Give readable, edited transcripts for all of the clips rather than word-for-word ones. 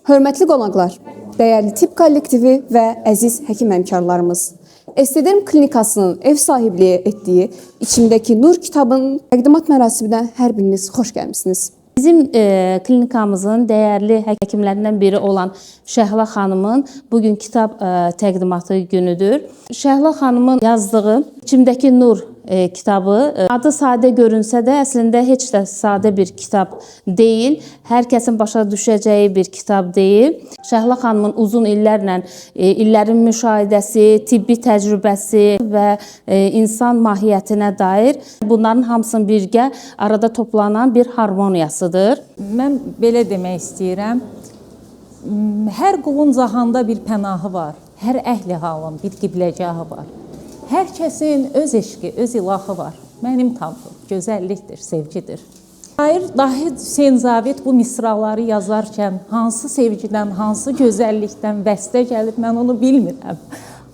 Hörmətli qonaqlar, dəyərli tibb kollektivi və əziz həkim həmkarlarımız. Estederm klinikasının ev sahibliyi etdiyi İçimdəki Nur kitabının təqdimat mərasiminə hər biriniz xoş gəlmisiniz. Bizim klinikamızın dəyərli həkimlərindən biri olan Şəhla xanımın bugün kitab təqdimatı günüdür. Şəhla xanımın yazdığı İçimdəki Nur kitabı adı sadə görünsə də əslində heç də sadə bir kitab deyil. Hər kəsin başa düşəcəyi bir kitab deyil. Şəhla xanımın uzun illərlə illərin müşahidəsi, tibbi təcrübəsi və insan mahiyyətinə dair bunların hamısının birgə arada toplanan bir harmoniyasıdır. Mən belə demək istəyirəm. Hər qulun cahanda bir pənahı var. Hər əhli halın bir qibləgahı var. Hər kəsin öz eşqi, öz ilahı var. Mənim tanrım gözəllikdir, sevgidir. Şair Dahi Hüseyn Cavid bu misraları yazarkən hansı sevgidən, hansı gözəllikdən vəsdə gəlib mən onu bilmirəm.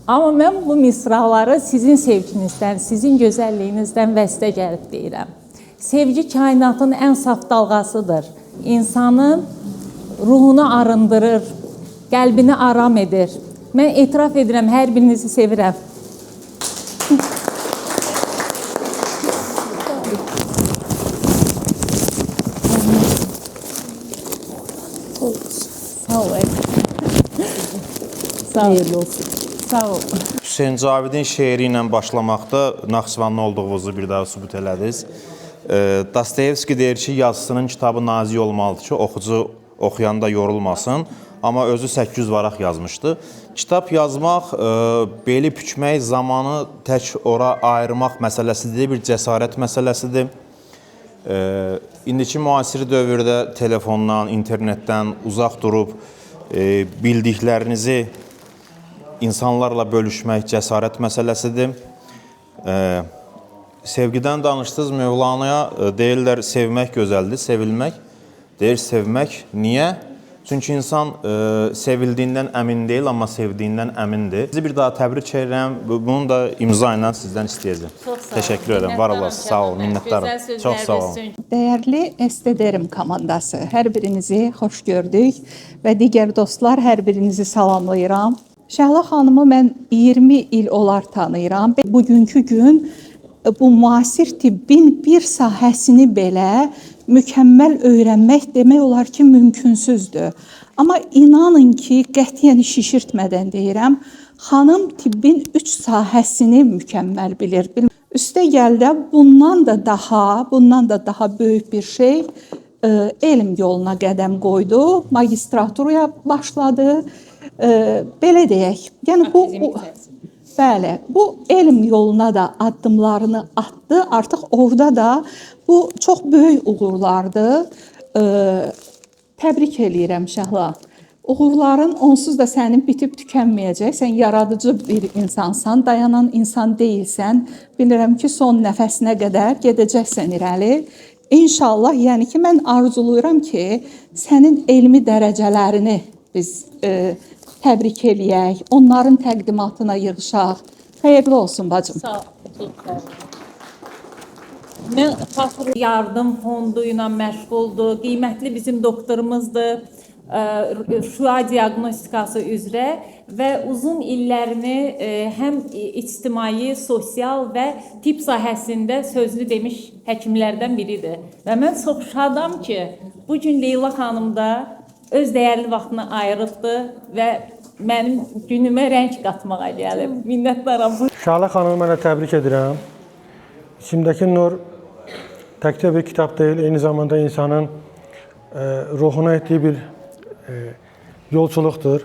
Amma mən bu misraları sizin sevginizdən, sizin gözəlliyinizdən vəsdə gəlib deyirəm. Sevgi kainatın ən saf dalğasıdır. İnsanın ruhunu arındırır, qəlbini aram edir. Mən etiraf edirəm, hər birinizi sevirəm. Sağ ol. Sağ ol. Sağ ol. Hüseyn Cavidin şeiri ilə başlamaqda Naxçıvanlı olduğunuzu bir daha sübut elədiniz. Dostoyevski deyir ki, yazısının kitabı nazik olmalıdır ki, oxucu oxuyanda yorulmasın. Amma özü 800 varaq yazmışdı. Kitab yazmaq, beli bükmək, zamanı tək ora ayırmaq məsələsidir, bir cəsarət məsələsidir. İndiki müasir dövrdə telefondan, internetdən uzaq durub bildiklərinizi insanlarla bölüşmək cəsarət məsələsidir. Sevgidən danışdınız, Mövlanaya deyirlər sevmək gözəldir, sevilmək. Deyir sevmək. Niyə? Çünki insan sevildiyindən əmin deyil, amma sevdiyindən əmindir. Sizi bir daha təbrik edirəm. Bunu da imza ilə sizdən istəyəcəm. Çox sağ olun. Təşəkkür edirəm. Var olasınız. Sağ olun. Minnətdaram. Çox sağ olun. Dəyərli Estederm komandası, hər birinizi xoş gördük və digər dostlar, hər birinizi salamlayıram. Şəhla xanımı mən 20 il olar tanıyıram. Bugünkü gün bu müasir tibbin bir sahəsini belə mükəmməl öyrənmək demək olar ki, mümkünsüzdür. Amma inanın ki, qətiyyən şişirtmədən deyirəm, xanım tibbin 3 sahəsini mükəmməl bilir. Üstə gəl də bundan da daha böyük bir şey elm yoluna qədəm qoydu, magistraturaya başladı. Belə deyək, yəni bu bəli, bu elm yoluna da addımlarını atdı. Artıq orada da bu çox böyük uğurlardır. Təbrik eləyirəm Şəhla. Uğurların onsuz da sənin bitib tükənməyəcək. Sən yaradıcı bir insansan, dayanan insan deyilsən. Bilirəm ki, son nəfəsinə qədər gedəcəksən irəli. İnşallah, yəni ki, mən arzulayıram ki, sənin elmi dərəcələrini biz təbrik eləyək, onların təqdimatına yığışaq. Xeyirli olsun bacım. Sağ ol. Mən Xalq Yardım Fondu ilə məşğuldur. Qiymətli bizim doktorumuzdur. Şüa diaqnostikası üzrə və uzun illərini həm ictimai, sosial və tibb sahəsində sözünü demiş həkimlərdən biridir. Və mən çox şadam ki, bu gün Leyla xanım da öz dəyərli vaxtını ayırıbdır və mənim günümə rəng qatmağa gəlib. Minnətdaram. Şəhla xanımı mən də təbrik edirəm. İçimdəki Nur təkcə bir kitab deyil, eyni zamanda insanın ruhuna etdiyi bir yolçuluqdur.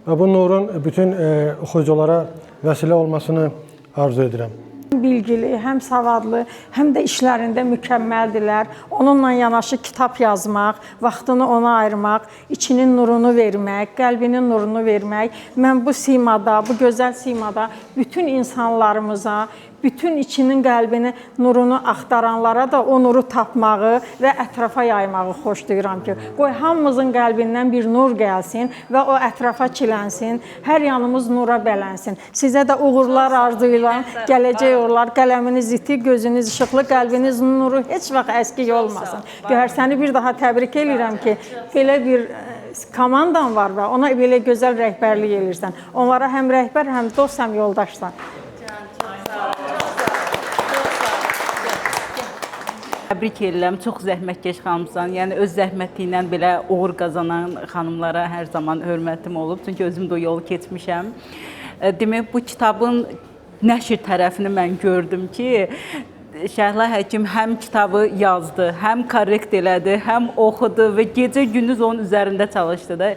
Və bu nurun bütün oxuyuculara vəsilə olmasını arzu edirəm. Bilgili, həm savadlı, həm də işlərində mükəmməldirlər. Onunla yanaşı kitab yazmaq, vaxtını ona ayırmaq, içinin nurunu vermək, qəlbinin nurunu vermək. Mən bu simada, bu gözəl simada bütün insanlarımıza, bütün içinin qəlbini, nurunu axtaranlara da o nuru tapmağı və ətrafa yaymağı xoşlayıram ki, qoy hamımızın qəlbindən bir nur gəlsin və o ətrafa çilənsin, hər yanımız nura bələnsin. Sizə də uğurlar arzulayıram, gələcək uğurlar, qələminiz iti, gözünüz işıqlı, qəlbiniz nuru heç vaxt əskik olmasın. Gövhər, səni bir daha təbrik eləyirəm ki, belə bir komandan var və ona belə gözəl rəhbərlik eləyirsən. Onlara həm rəhbər, həm dost, həm yoldaşsan. Təbrik edirəm. Çox zəhmətkeş xanımsan. Yəni öz zəhməti ilə belə uğur qazanan xanımlara hər zaman hörmətim olub. Çünki özüm də o yolu keçmişəm. Demək, bu kitabın nəşr tərəfini mən gördüm ki, Şəhla həkim həm kitabı yazdı, həm korrekt elədi, həm oxudu və gecə-gündüz onun üzərində çalışdı da.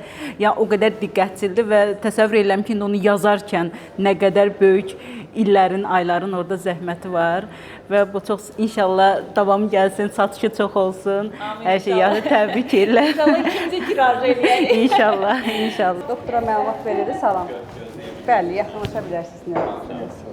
Yəni o qədər diqqətçildir və təsəvvür edirəm ki, indi onu yazarkən nə qədər böyük illərin, ayların orada zəhməti var və bu çox inşallah davam gəlsin, satışı çox olsun. Amin, hər şey yaxşı, təbrik edirəm. İnşallah ikinci tiraj eləyərik. İnşallah, inşallah. Doktora məlumat verildi, salam. Bəli, yaxınlaşa bilərsiniz.